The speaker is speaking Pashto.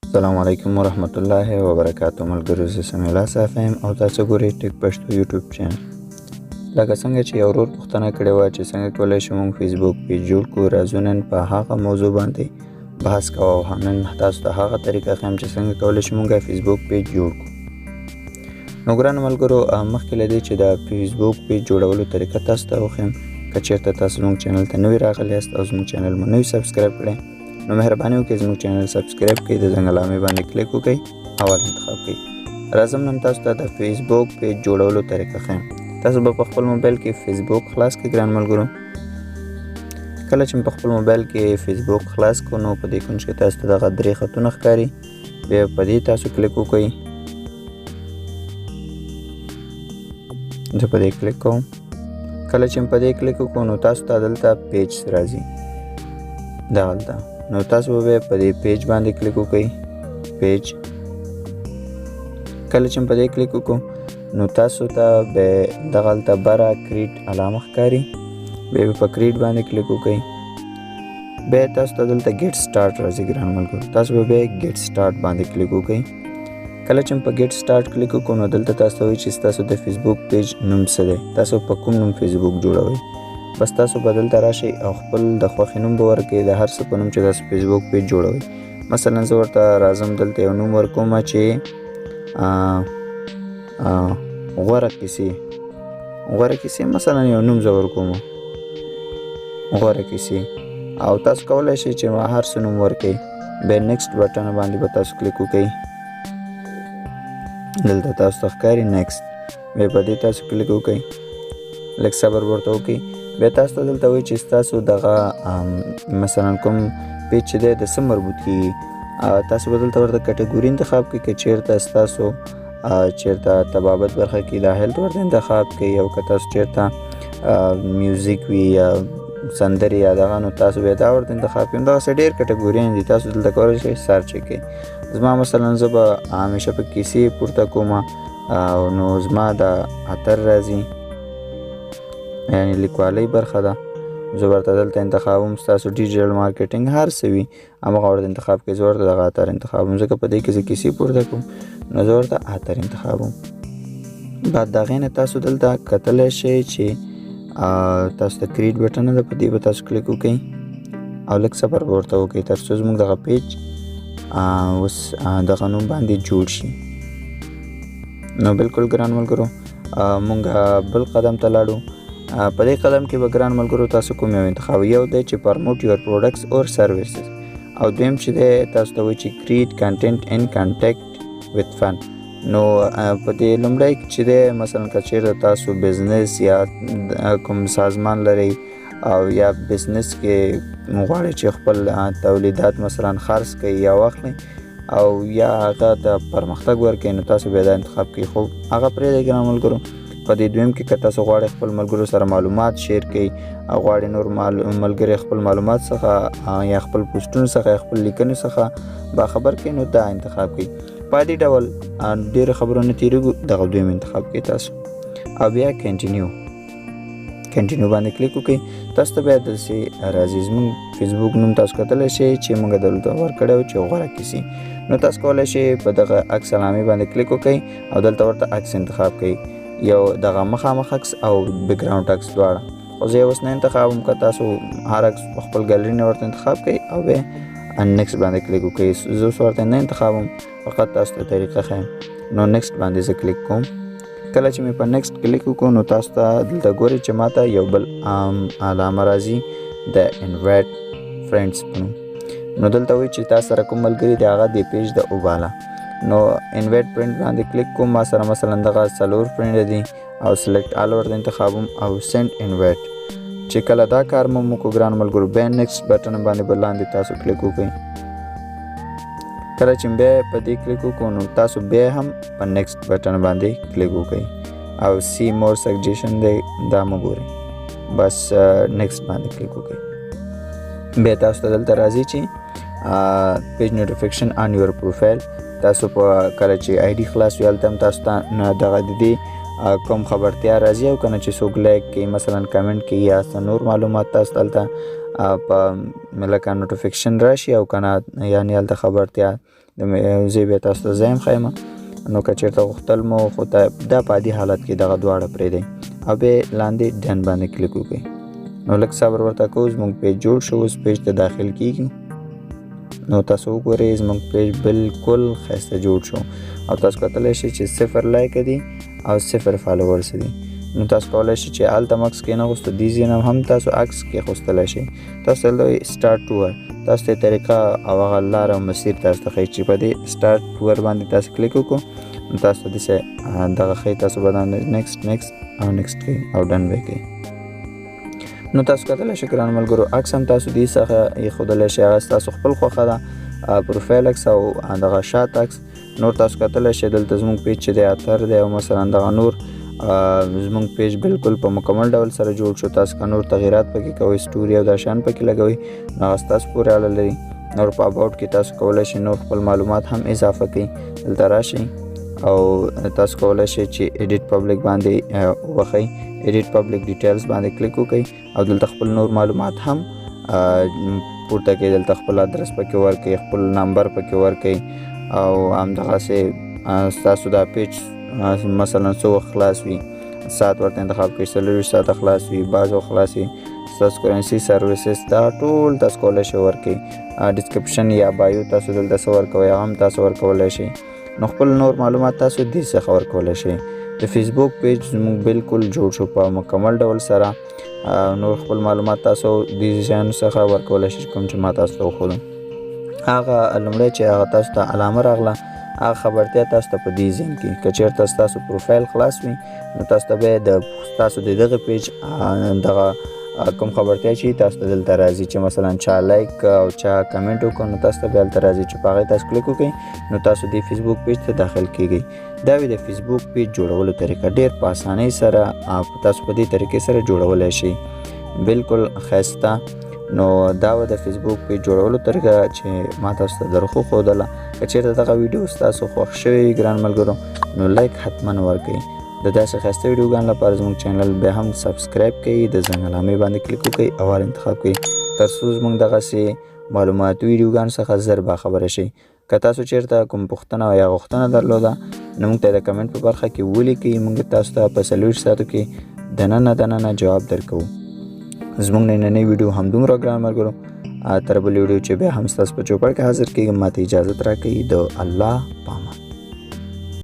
السلام علیکم ورحمت الله وبرکاتو. ملګرو، زه سمیع الله صافی یم او تاسو ګورئ ټیک پښتو یوټیوب چینل. لکه څنګه چې یو ورور پوښتنه کړې وه چې څنګه کولی شو موږ فیسبوک پیج جوړ کړو، راځو نن په هغه موضوع باندې بحث کوو او نن تاسو ته هغه طریقه ښیم چې څنګه کولی شو موږ فیسبوک پیج جوړ کړو. نو ګرانو ملګرو، مخکې له دې چې د فیسبوک پیج جوړولو طریقه تاسو ته وښیم، که چېرته تاسو زموږ چینل ته نوي راغلي یاست او زموږ چینل مو نوي subscribe کړی، نو مهرباني وکړئ زموږ چینل subscribe کړئ، د زنګ علامې باندې کلیک وکړئ او all انتخاب کړئ. راځم نن تاسو ته د فیسبوک پیج جوړولو طریقه ښیم. تاسو به په خپل موبایل کې فیسبوک خلاص کړئ. ګران ملګرو، کله چې په خپل موبایل کې فیسبوک خلاص کړو، نو په دې کونج کې تاسو ته دغه درې خطونه ښکاري، بیا په دې تاسو کلیک وکړئ. زه په دې کلیک کوم. کله چې په دې کلیک وکړو، نو تاسو ته دلته پیج راځي دغلته، نو تاسو به په دې پیج باندې کلیک وکړئ. پیج کله چې په دې کلیک وکړو، نو تاسو ته به دغلته بره create علامه ښکاري، بیا به په create باندې کلیک وکړئ. بیا تاسو ته دلته get start راځي. ګران ملګرو، تاسو به بیا get start باندې کلیک وکړئ. کله چې په get start کلیک وکړو، نو دلته تاسو ته وایي چې ستاسو د فیسبوک پیج نوم څه دی، تاسو په کوم نوم فیسبوک جوړوئ. بس تاسو به دلته راشئ او خپل د خوښې نوم به ورکړئ، د هر څه په نوم چې تاسو فیسبوک پیج جوړوئ. مثلا زه ورته راځم، دلته یو نوم ورکوم چې غوره کیسې، غوره کیسې مثلا یو نوم زه ورکوم، غوره کیسې. او تاسو کولی شئ چې هر څه نوم ورکړئ. بیا next button باندې به تاسو کلیک وکړئ. دلته تاسو ته ښکاري next، بیا په دې تاسو کلیک وکړئ، لږ صبر ورته وکړئ. بیا تاسو ته دلته وایي چې ستاسو دغه مثلا کوم پیج چې دی د څه مربوط کیږي. تاسو به دلته ورته کټګوري انتخاب کړئ، که چېرته ستاسو چېرته طبابت برخه کې دا health ورته انتخاب کړئ، او که تاسو چېرته music وي یا سندرې یا دغه، نو تاسو بیا دا ورته انتخاب کړئ. دغسې ډېر کټګوریان دي، تاسو دلته کولی شئ search یې کړئ. زما مثلا زه به همیشه په کیسې پورته کوم، او نو زما د author راځي، یعنی لیکوالۍ برخه ده، زه ورته دلته انتخابوم. ستاسو digital marketing هر څه وي، همغه ورته انتخاب کړئ. زه ورته دغه author انتخابوم، ځکه په دې کې زه کیسې پورته کوم، نو زه ورته author انتخابوم. بعد د هغې نه تاسو دلته کتلی شئ چې تاسو ته create button ده، په دې به تاسو کلیک وکړئ او لږ صبر به ورته وکړئ تر څو زموږ دغه پیج اوس دغه نوم باندې جوړ شي. نو بالکل ګران ملګرو، مونږ بل قدم ته لاړو. په دې قدم کې به ګران ملګرو تاسو کوم یو انتخاب، یو دی چې promote your products or services، او دویم چې دی تاسو ته وایي چې create content and contact with fun. نو په دې لومړی چې دی، مثلا که چېرته تاسو business یا کوم سازمان لرئ او یا business کې غواړئ چې خپل تولیدات مثلا خرڅ کړئ یا واخلئ او یا هغه ته پرمختګ ورکړئ، نو تاسو بیا دا انتخاب کړئ. خو هغه پرېږدئ ګران ملګرو. په دې دویم کې که تاسو غواړئ خپل ملګرو سره معلومات share کړئ او غواړئ نور ملګري خپل معلومات څخه یا خپل پوسټونو څخه یا خپل لیکنو څخه باخبر کړئ، نو دا انتخاب کړئ. په دې ډول ډېرو خبرو نه تېرېږو، دغه دویم انتخاب کړئ تاسو او بیا continue باندې کلیک وکړئ. تاسو ته بیا داسې راځي زموږ فیسبوک نوم تاسو کتلی شئ چې موږ دلته ورکړی و چې غوره کیسې. نو تاسو کولی شئ په دغه عکس علامې باندې کلیک وکړئ او دلته ورته عکس انتخاب کړئ، یو دغه مخامخ عکس او background عکس دواړه. خو زه یې اوس نه انتخابوم، که تاسو هر عکس په خپل ګالري نه ورته انتخاب کړئ او بیا next باندې کلیک وکړئ. زه اوس ورته نه انتخابوم، فقط تاسو ته طریقه ښیم. نو next باندې زه کلیک کوم. کله چې مې په next کلیک وکړو، نو تاسو ته دلته ګورئ چې ماته یو بل علامه راځي د invite friends په نوم. نو دلته وایي چې تاسو سره کوم ملګري دی هغه دې پیج د وباله. نو invite friend باندې کلیک کوم. ما سره مثلا دغه څلور friend دي او select all ورته انتخابوم او send invite. چې کله دا کار مو وکړو ګران ملګرو، بیا next button باندې به لاندې تاسو کلیک وکړئ. کله چې بیا په دې کلیک وکړو، نو تاسو بیا هم په next button باندې کلیک وکړئ او see more suggestion دی دا مو ګورئ، بس next باندې کلیک وکړئ. بیا تاسو ته دلته راځي چې page notification on your profile. تاسو په کله چې ID خلاص وي، هلته هم تاسو ته دغه د دې کوم خبرتیا راځي او کنه چې څوک لایک کوي، مثلا کمنټ کوي یا څه نور معلومات تاسو ته هلته په لکه notification راشي او کنه، یعنی هلته خبرتیا زه بیا تاسو ته ځای هم ښیم. نو که چېرته غوښتل مو خو دا په عادي حالت کې دغه دواړه پرېږدئ او بیا لاندې done باندې کلیک وکړئ. نو لږ صبر ورته کوو، زموږ پیج جوړ شو، اوس پیج ته داخل کیږي. نو تاسو وګورئ زموږ پیج بالکل ښایسته جوړ شو او تاسو کتلی شئ چې 0 لایک دي او 0 followers دي. نو تاسو کولی شئ چې هلته هم عکس کېنغوستو، دې ځای نه هم تاسو عکس کېښوستلی شئ. تاسو دلته وایي start tour، تاسو ته طریقه او هغه لاره او مسیر تاسو ته ښیي چې په دې start tour باندې تاسو کلیک وکړو. نو تاسو ته داسې دغه ښیي، تاسو به دا next next او next کوئ او done به یې کوئ. نو تاسو کتلی شئ ګران ملګرو عکس هم تاسو دې څخه ایښودلی شئ، هغه ستاسو خپل خوښه ده، پروفایل عکس او دغه شات عکس. نور تاسو کتلی شئ دلته زموږ پیج چې دی اتر دی او مثلا دغه نور زموږ پیج بالکل په مکمل ډول سره جوړ شو. تاسو که نور تغیرات پکې کوئ، story او دا شیان پکې لګوئ، نو هغه ستاسو پورې اړه لري. نور په about کې تاسو کولی شئ نور خپل معلومات هم اضافه کړئ. دلته راشئ او تاسو کولی شئ چې edit public باندې ووهئ، edit public details باندې کلیک وکړئ او دلته خپل نور معلومات هم پورته کړئ. دلته خپل ادرس پکې ورکړئ، خپل نمبر پکې ورکړئ او همدغسې ستاسو دا پیج مثلا څو وخت خلاص وي، ساعت ورته انتخاب کړئ، 24 ساعته خلاص وي، بعض وخت خلاص وي. ستاسو currency services دا ټول تاسو کولی شئ ورکړئ. description یا bio تاسو دلته څه ورکوئ هغه هم تاسو ورکولی شئ. نو خپل نور معلومات تاسو دې څخه ورکولی شئ. د فیسبوک پیج زموږ بالکل جوړ شو په مکمل ډول سره. نور خپل معلومات تاسو دې شیانو څخه ورکولی شئ کوم چې ما تاسو ته وښودم. هغه لومړی چې هغه تاسو ته علامه راغله، هغه خبرتیا تاسو ته په دې ځای کې که چېرته ستاسو پروفایل خلاص وي نو تاسو ته به د ستاسو د دغه پیج دغه کوم خبرتیا چې تاسو ته دلته راځي چې مثلا چا لایک او چا کمنټ وکړ، نو تاسو ته بیا هلته راځي چې په هغې تاسو کلیک وکړئ نو تاسو دې فیسبوک پیج ته داخل کیږئ. دا وي د فیسبوک پیج جوړولو طریقه، ډېر په اسانۍ سره تاسو په دې طریقې سره جوړولی شئ، بالکل ښایسته. نو دا وه د فیسبوک پیج جوړولو طریقه چې ما تاسو ته در وښودله. که چېرته دغه ویډیو ستاسو خوښ شوی وي ګران ملګرو نو لایک حتما ورکړئ. د داسې ښایسته ویډیوګانو لپاره زموږ channel بیا هم subscribe کړئ، د زنګ علامې باندې کلیک وکړئ او all انتخاب کړئ تر څو زموږ دغسې معلوماتي ویډیوګانو څخه زر باخبره شئ. که تاسو چېرته کوم پوښتنه یا غوښتنه درلوده نو موږ ته د کمنټ په برخه کې ولیکئ، موږ تاسو ته په 24 ساعتو کې دننه دننه جواب درکوو. زموږ نننۍ ویډیو همدومره ګران ملګرو، تر بلې ویډیو چې بیا هم ستاسو په چوپړ کې حاضر کېږم، ماته اجازت راکړئ. د الله په امان.